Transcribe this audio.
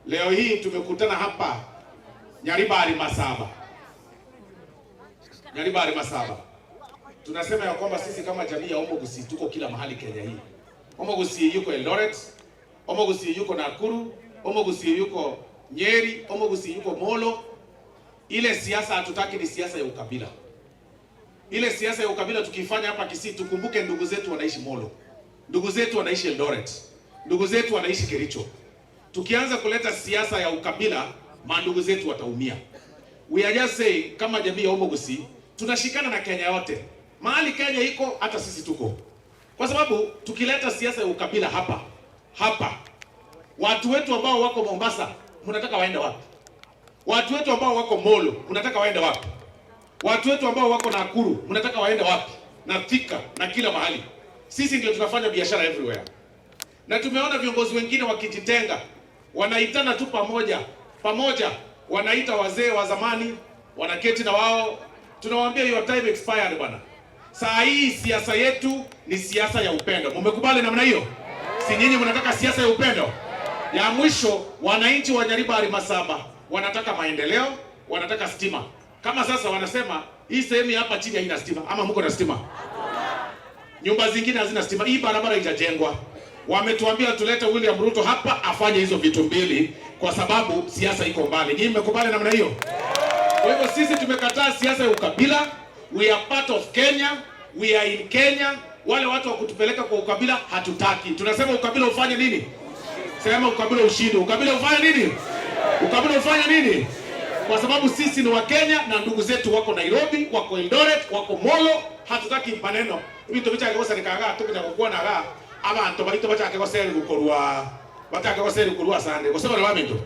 Leo hii tumekutana hapa Nyaribari Masaba, Nyaribari Masaba. Tunasema ya kwamba sisi kama jamii ya Omogusii tuko kila mahali Kenya hii. Omogusii yuko Eldoret, Omogusii yuko Nakuru, Omogusii yuko Nyeri, Omogusii yuko Molo. Ile siasa hatutaki ni siasa ya ukabila. Ile siasa ya ukabila tukifanya hapa Kisii, tukumbuke ndugu zetu wanaishi Molo, ndugu zetu wanaishi Eldoret, ndugu zetu wanaishi Kericho. Tukianza kuleta siasa ya ukabila, mandugu zetu wataumia. We are just saying kama jamii ya Omogusii tunashikana na Kenya yote. Mahali Kenya iko hata sisi tuko, kwa sababu tukileta siasa ya ukabila hapa hapa, watu wetu ambao wako Mombasa mnataka waende wapi? Watu wetu ambao wako Molo mnataka waende wapi? Watu wetu ambao wako Nakuru mnataka waende wapi? Na Thika na kila mahali. Sisi ndio tunafanya biashara everywhere, na tumeona viongozi wengine wakijitenga, wanaitana tu pamoja pamoja, wanaita wazee wa zamani, wanaketi na wao, tunawaambia your time expired bwana. Saa hii siasa yetu ni siasa ya upendo. Mumekubali namna hiyo? Si nyinyi mnataka siasa ya upendo? Ya mwisho, wananchi wa Nyaribari Masaba wanataka maendeleo, wanataka stima. Kama sasa wanasema hii sehemu hapa chini haina stima, ama mko na stima? Nyumba zingine hazina stima, hii barabara haijajengwa. Wametuambia tulete William Ruto hapa afanye hizo vitu mbili, kwa sababu siasa iko mbali. Nyinyi mmekubali namna hiyo? Kwa hivyo sisi tumekataa siasa ya ukabila. We are part of Kenya, we are in Kenya. Wale watu wa kutupeleka kwa ukabila hatutaki. Tunasema ukabila ufanye nini? Sema ukabila ushinde. Ukabila ufanye nini? Ukabila ufanye nini? Kwa sababu sisi ni Wakenya na ndugu zetu wako Nairobi, wako Eldoret, wako Molo. Hatutaki maneno ibintu bichake goserekaga tukunya gukwonaga abantu baito bachake goseri gukorwa bachake goseri gukorwa asande gose bari babintu.